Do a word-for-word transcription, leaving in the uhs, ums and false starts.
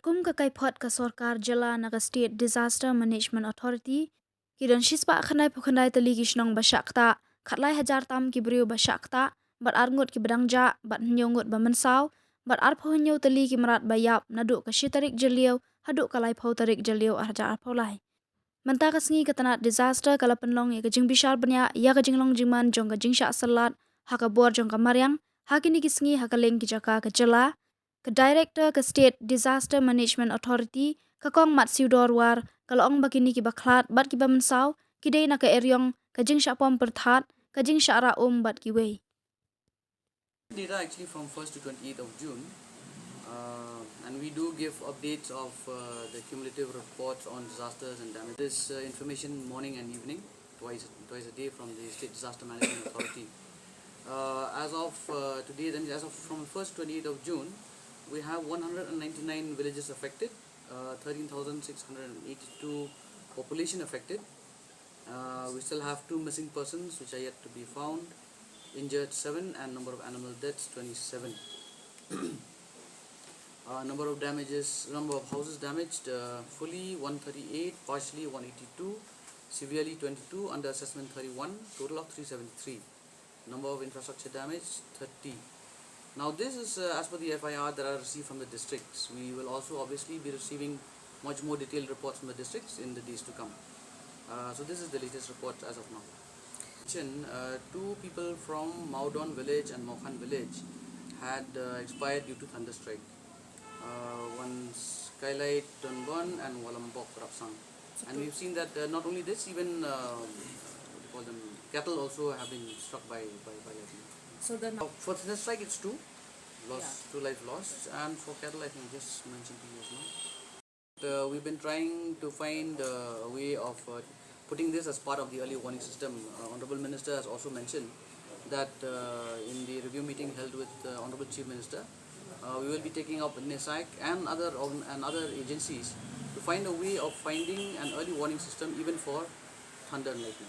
Kum ka kaiphod ka sorkar jylla na ka State Disaster Management Authority, ki don shispah khyndai phew khyndai tylli ki shnong ba shah ktah, khatlai hajar tam ki briew ba shah ktah, bad arngut ki ba dang jah, bad hynñiew ngut ba mynsaw, bad arphew hynñiew tylli ki mrad ba ïap naduh ka shi tarik Jylliew haduh ka laiphew tarik Jylliew arhajar arphew lai. Mynta ka sngi ka tnat disaster ka la pynlong ïa ka jingbishar bniah ïa ka jinglong jingman jong ka jingshah syllat ha ka bor jong ka mariang ha kine ki sngi ha ka liang ki jaka ka jylla. Ka Director ka State Disaster Management Authority, ka Kong Matsiewdor War, ka la ong ba kine ki ba khlad bad ki ba mynsaw ki dei na ka eriong ka jingshah pom pyrthat, ka jingshah rah um bad kiwei. Data actually from first to twenty-eighth of June, uh, and we do give updates of uh, the cumulative reports on disasters and damage. This uh, information morning and evening, twice twice a day from the State Disaster Management Authority. Uh, as of uh, today, then as of from first twenty-eighth of June, we have one hundred ninety-nine villages affected, uh, thirteen thousand six hundred eighty-two population affected. Uh, we still have two missing persons which are yet to be found, injured seven, and number of animal deaths twenty-seven. Uh, number of damages, number of houses damaged, uh, fully one thirty-eight, partially one eighty-two, severely twenty-two, under assessment thirty-one, total of three seventy-three. Number of infrastructure damage, thirty. Now this is uh, as per the F I R that I received from the districts. We will also obviously be receiving much more detailed reports from the districts in the days to come. Uh, so this is the latest report as of now. Chin, uh, two people from Maudon village and Mokhan village had uh, expired due to thunderstrike. Uh, one Skylight Donbon and Walambok Rapsang. And we've seen that uh, not only this, even uh, what do you call them, cattle also have been struck by, by, by lightning. So the Uh, for thunderstrike, it's two. Lost, two life lost. And for cattle, I think I just mentioned to you as well. Uh, we've been trying to find uh, a way of uh, putting this as part of the early warning system. Uh, Honorable Minister has also mentioned that uh, in the review meeting held with uh, Honorable Chief Minister, uh, we will be taking up NESAC and other organ- and other agencies to find a way of finding an early warning system even for thunder and lightning.